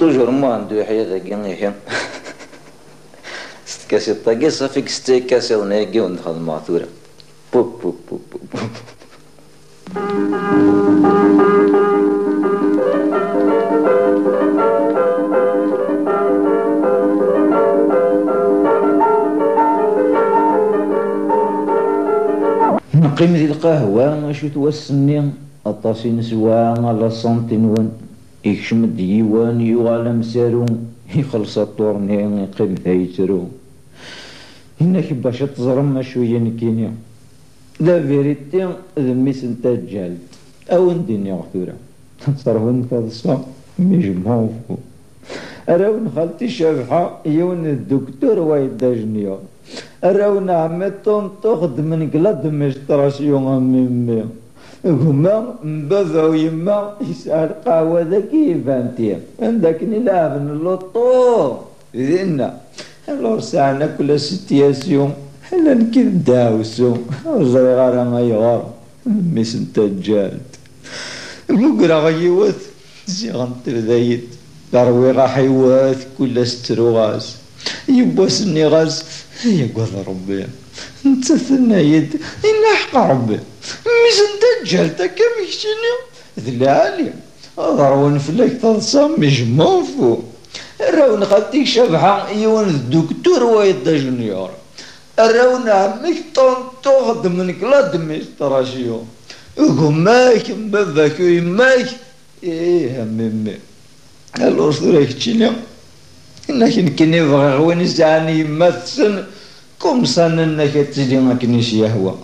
toujours Muhend Uyeḥya dagi ihi s tkasiḍt-agi ça fait que setta ikasiḍen-agi wen xedmeɣ tura pu pu pu pu pu. Neqqim di lqahwa, acu-t wass-nni, aṭas i neswa, a la santé-nwen. Ikcem-d yiwen, yuɣal amsaru, ixelleṣ aṭurni, iqqim da yettru. Yenna-k bac ad teẓrem acu-yi nekkini. La vérité d mmi-s n taǧǧalt. A wen-d-iniɣ tura, ad teṛwum taḍsa, mais je m'en fous. Arraw n xalti Cabḥa, yiwen d dduktur wayeḍ d ajenyur. Arraw n ɛemmi Ṭunṭu xeddmen deg l'administration a mimmi. Gma n baba u yemma yesɛa lqahwa dagi Ivanti, anda akken i leɛben luṭu, dinna. Alors sɛan akk la situation, ala nekk i d ddeɛwessu, ur ẓriɣ ara ayɣer, mmi-s n taǧǧalt. Mugreɣ yiwet, ziɣen tebda-yi-d, ṛwiɣ aḥiwet, kul ass ttruɣ-as. Yiwwas nniɣ-as, ay agad Rebbi, nettat tenna-yi-d, inna ḥeqq Rebbi, mmi-s n taǧǧalt akka am keččini, d lɛali, ad ṛwun fell-ak taḍsa, mais je m'en fous. Arraw n xalti-k Cabḥa, yiwen d dduktur wayeḍ d ajenyur. Arraw n ɛemmi-k tonton xeddmen deg l'administration. Gma-k, baba-k u yemma-k, ih a mimmi. Alors tura keččini, inna-k nekkini bɣiɣ win yesɛan yemma-tsen, comme ça nanna-k ad tili akken i s-yehwa.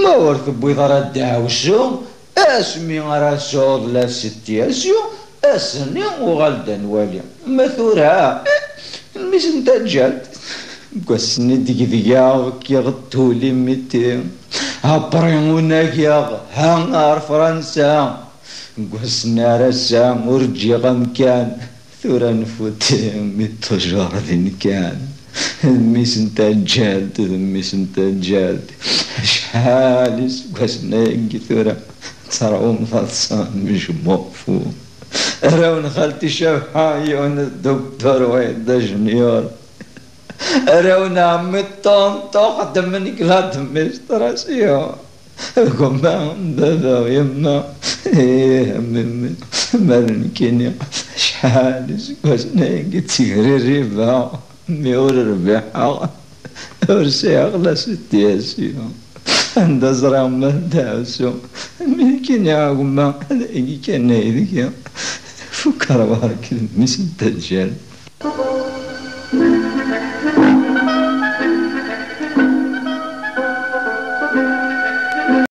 Ma ur tewwiḍ ara ddeɛwessu, asmi ara tesɛuḍ la situation, ass-nni uɣal-d ad nwali. Ma tura, eh, mmi-s n taǧǧalt. Deg wass-nni degdgeɣ, kkiɣ tous les métiers. Après unageɣ, ha ar Fransa. Deg wass-nni ar ass-a ur ǧǧiɣ amkan. Tura nfuti, mais toujours din kan. D mmi-s n taǧǧalt, d mmi-s n taǧǧalt. Acḥal iseggasen-agi tura tterwum taḍsa, mais je m'en fous. Arraw n xalti Cabḥa, yiwen d dduktur wayeḍ d ajenyur. Arraw n ɛemmi Tonton xeddmen deg l'administration. Gma, baba u yemma, ih a mimmi, ma d nekkini, acḥal iseggasen-agi ttegriribeɣ, mi ur rbiḥeɣ, ur sɛiɣ la situation. Anda ẓriɣ ma d ddeɛwessu, mi nekkini a gma, dagi kan ay deg-i, fukkeɣ barek d mmi-s n taǧǧalt.